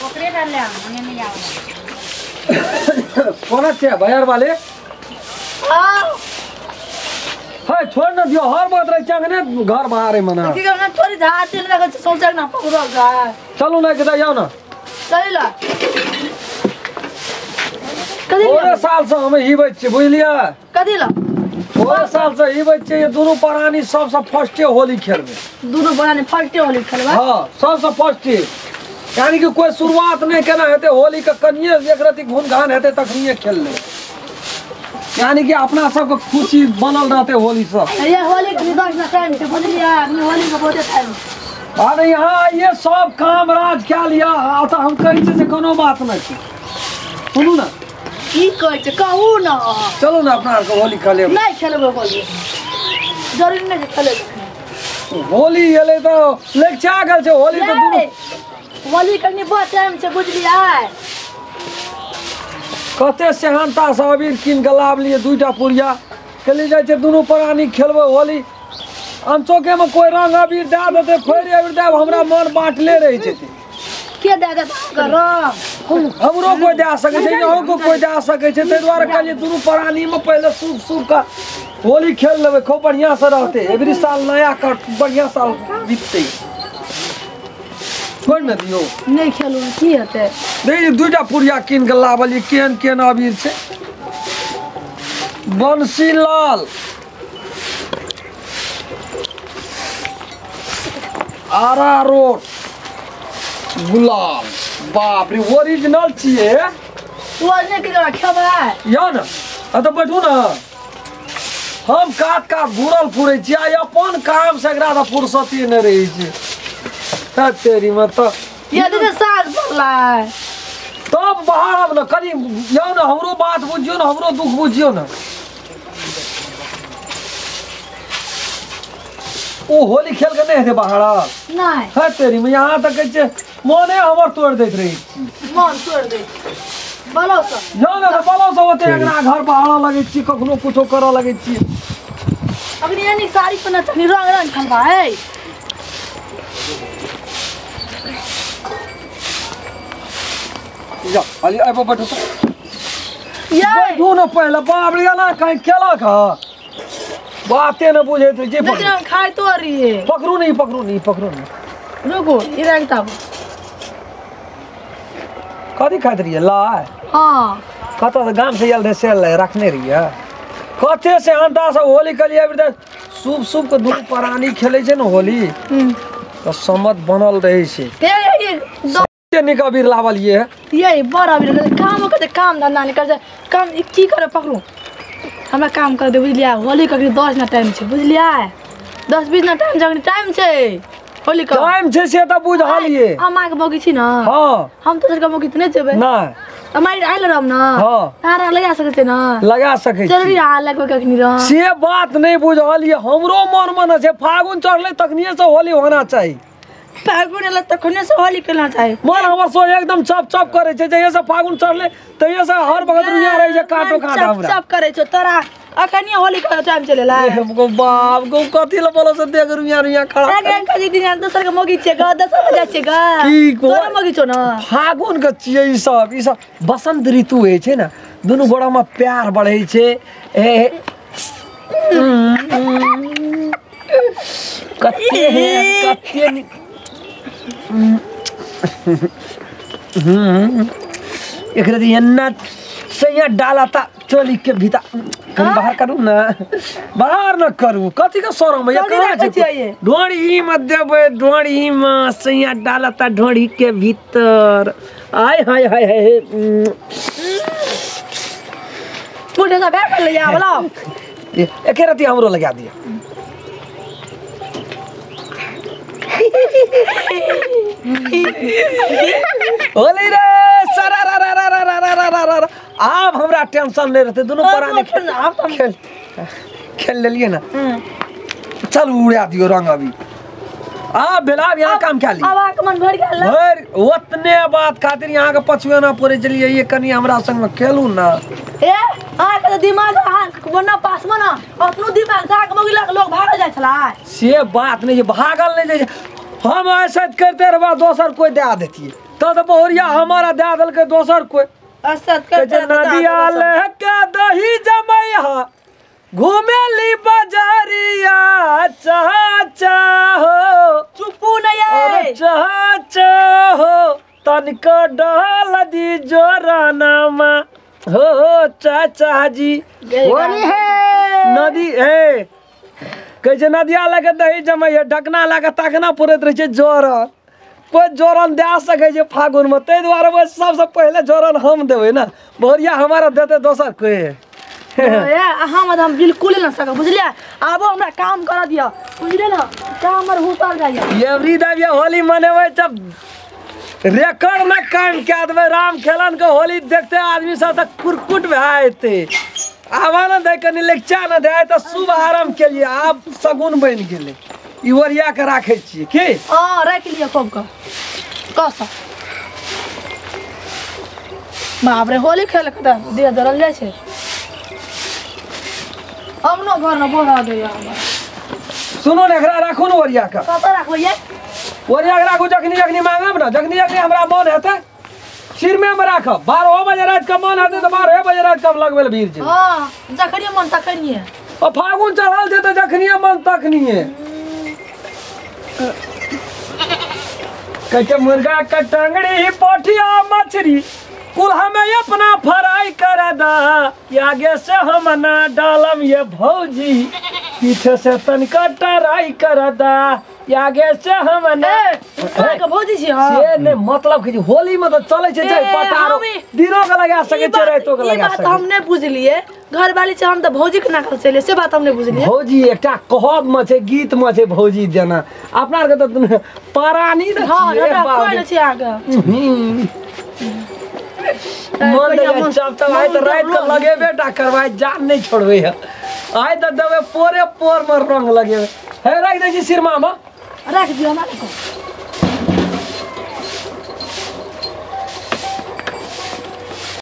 ओकरे डाल ले हमें नहीं आवे। कोना छै भैयार वाले? हां है छोड़ न दियो हर बात रहे चंगने घर बाहर है मना। की करना थोड़ी धार तेल रख सोचक ना पकड़ो गा। चलू ना के जाओ ना। चल ला। कदी पूरे साल से हम ही बच्चे बुझलिए। कदी ला पूरे साल से ही बच्चे ये दोनों प्राणी सबसे फर्स्टे होली खेलबे। दोनों प्राणी फर्स्टे होली खेलबे। हां सबसे फर्स्टे यानी कि कोई शुरुआत नहीं केना हेते होली के कनिए एक रति घुन घान हेते तखनिए खेल ले यानी कि अपना सबके खुशी बनल रहते होली सब। ये होली के 10 ना टाइम से बुझलिए आदमी होली के बहुत टाइम। अरे यहाँ ये सब काम राज क्या लिया आता हम कहै छी से कोनो बात नहीं छै। सुनू ना की कहै छै कहू ना। चलू ना अपना आरके होली खेले। नहीं खेलबै होली जरूरी नहीं खेले। होली एलै तऽ लगिचा गेल छै होली तऽ दुनू होली कनी बहुत टाइम छै बुझलिए। कते सेहनता से अबीर कीन के लाबलिए दुईटा पुड़िया खेली जाइ छै दुनू प्राणी खेलबै होली। अनचोके में कोई रंग अबीर दए देतै फेर अबीर दए हमरा मन बाँटले रहै छै। के दए देतै रंग? हमरो कोई दए सकै छै अहूँ को कोई दए सकै छै ताहि दुआरे कहलिए दुनू प्राणी में पहिले शुभ शुभ का होली खेल लेबै खूब बढ़िया से रहतै। एवरी साल नया कर बढ़िया साल बीततै। छोड़ न दियो नहीं खेलू की हेतै। नहीं दुईटा पुड़िया कीन के लाबलिए केहन केहन अबीर छै। बंसीलाल आरारोट गुलाब बाप रे ओरिजिनल छियै। ओरिजिनल के खेबै या ना आ तऽ बैठू ना। हम कात कात घुरल फुरै छी आ अपन काम से एकरा तऽ फुर्सते नहि रहै छै। तेरी में तो ये दीदी साल पड़लै तब बाहर आब ना कनी जाओ ना हमरो बात बुझियो ना हमरो दुख बुझियो ना। ओ होली खेल के नहीं हेतै बाहर नहीं है तेरी में यहाँ तक कहै छै मोने हमर तोड़ दैत रहै छी। मन तोड़ दै बोलो सब जाओ ना बोलो सब ओते एकरा घर बाहर लगै छी कखनो कुछो करऽ लगै छी। अखनी यानी साड़ी पहनना तखनी रंग रंग खेलबै। जा अली आबो बैठू तो बैठू ना पहले बाप रे ना कहीं केलक ह बाते न बुझैत रहे जे लेकिन खाइ तो रहिए। पकड़ू नहीं पकड़ू नहीं पकड़ू नहीं रुको ई रंग ताब कथी खाइत रहिए लाइ? हां कतऽ से गाम से आयल रहे से लाइ रखने रहिए। कते से अंटा से होली कलिए अभी तक शुभ शुभ के दुनू प्राणी खेलै छै ने होली तऽ सम्मत बनल रहै छै। नीक अबीर लाबलिए ये बड़ अबीर काम करते काम धंधा नहीं करते काम की करे पकड़ू हमरा काम कर दे बुझलिए। होली के 10 ना टाइम छै बुझलिए 10-20 ना टाइम जखन टाइम छै होली के टाइम छै से तऽ बुझलिए। हम अहाँके मौगी छी ना। हां हम दोसर के मौगी तऽ नहि जेबै ना हमार आइल रहब ना। हां तारा लगा सकै छै ना लगा सकै छी जरूरी आ लगबै कखनी रह से बात नहीं बुझलिए। हमरो मन मन छै फागुन चढ़ले तखनिए से होली होना चाही। फागुन एलै तखने से होली खेलना चाही। मन हमर सो एकदम चप चप करे छै जहिया से फागुन चढ़ले तहिया से हर वक्त रुइया रहे छै काटो काट हमरा चप करे छौ तोरा अखनी होली के टाइम चलेला। हमको बाप को कथि ल बोलो से देख रुइया रुइया खड़ा एक एक दिन दोसर के मौगी छै ग दोसर के जाइ छै ग की तोरा मौगी छौ ना। फागुन के छियै ई सब बसंत ऋतु होइ छै ना दुनू गोड़ा में प्यार बढ़ै छै। ए कते कते एकरा जे एन्ना सैया डालता चोली के भीतर कनी बाहर करू ना बाहर न करू कथी के शरम भैया कहाँ छै ढोड़ी में देबै ढोड़ी में सैया डालता ढोड़ी के भीतर आय हाय हाय हाय मुझे सब बैठ ले आ बोला एके रति हमरो लगा दिया। होली रे सरा रा रा रा रा रा रा रा रा आब हमरा टेंशन नहीं रहते दुनू प्राणी खेल खेल लेलिए ना। चल उड़ा दियो रंग अभी आ भेल आब यहाँ काम क्या ली अब आके मन भर गेल भर ओतने बात खातिर यहाँ के पछुएना पड़े चलिए ये कनी हमरा संग में खेलू ना। ए अहाँ के दिमाग अहाँ बना पास में ना अपनो दिमाग दाग मगिला के लोग भाग जाय छला से बात नहीं भागल नहीं जाइ हम ऐसे करते रहबा दोसर कोई दे देतिए तो तो बहुरिया हमारा दे देलकै दोसर कोई असत करते नदिया लेके दही जमैया घूमेली बाजारिया चाचा हो चुपू नहीं अरे चाचा हो तनिको डाल दी जोरानामा हो चाचा जी होली है नदी हे कहै छै नदिया लगे दही जमैया ढकना लगे तकना पुरैत रहै छै जोरन कोइ जोरन दए सकै छै फागुनमे ताहि दुआरे सबसँ पहिले जोरन हम देबै ने बहुरिया हमारा देतै दोसर कोइ अहाँ मत हम बिल्कुल ना सकब बुझलियै आबो हमरा काम कर दिअ बुझलियै ना काम हमर हुसल जाइए एवरी दबिया होली मनेबै तब रिकॉर्ड न काम कए देबै राम खेलन के होली देखते आदमी सब तऽ कुरकुट भए जेतै आबा ने दै कनि लेक्चा न दे तऽ शुभ आरम्भ केलियै आब शगुन बनि गेलै ई ओरिया के राखै छियै की हां राखि लिअ खूब के कस बाप रे होली खेल के तऽ देह जरल जाइ छै अपनो घर न बोरा दैया हमरा सुनू ने एकरा राखू ने ओरिया के कतऽ राखबै ये ओरिया के राखू जखनी जखनी मांगब ने जखनी जखनी हमरा मन हेतै सिरमे में राखब 12 बजे राति के मन हेतै तऽ 12 बजे राति के हम लगबै लए भीड़ जेबै हां जखनिये मन तखनिये ओ फागुन चढ़ल छै तऽ जखनिये मन तखनिये कहै छै मुर्गा के टंगड़ी पोठिया मछली कुल हमें अपना फ्राई कर दा आगे से हम ना डालम ये भौजी पीछे से तनिका टराई कर दा आगे से हम ना के भौजी छी हां से नहीं मतलब कि होली में तो चले छै चाहे पटारो दिनो के लगा सके छै रातो के ई लगा बात सके हम नहीं बुझलिए घर वाली छै हम तऽ भौजी के ना चले से बात हम नहीं बुझलिए भौजी एकटा कहब में छै गीत में छै भौजी जेना अपना आर के तऽ परानी ने हां छियै हमरा बाप कोई रे। नहीं छै आगे मन दैया चप चप आइ तऽ राति के लगेबे टा करबै जान नहीं छोड़बै है आइ तऽ देबै पोरे पोर में रंग लगेबै हे राखि दै छी सिरमा में राख दियो हमरा को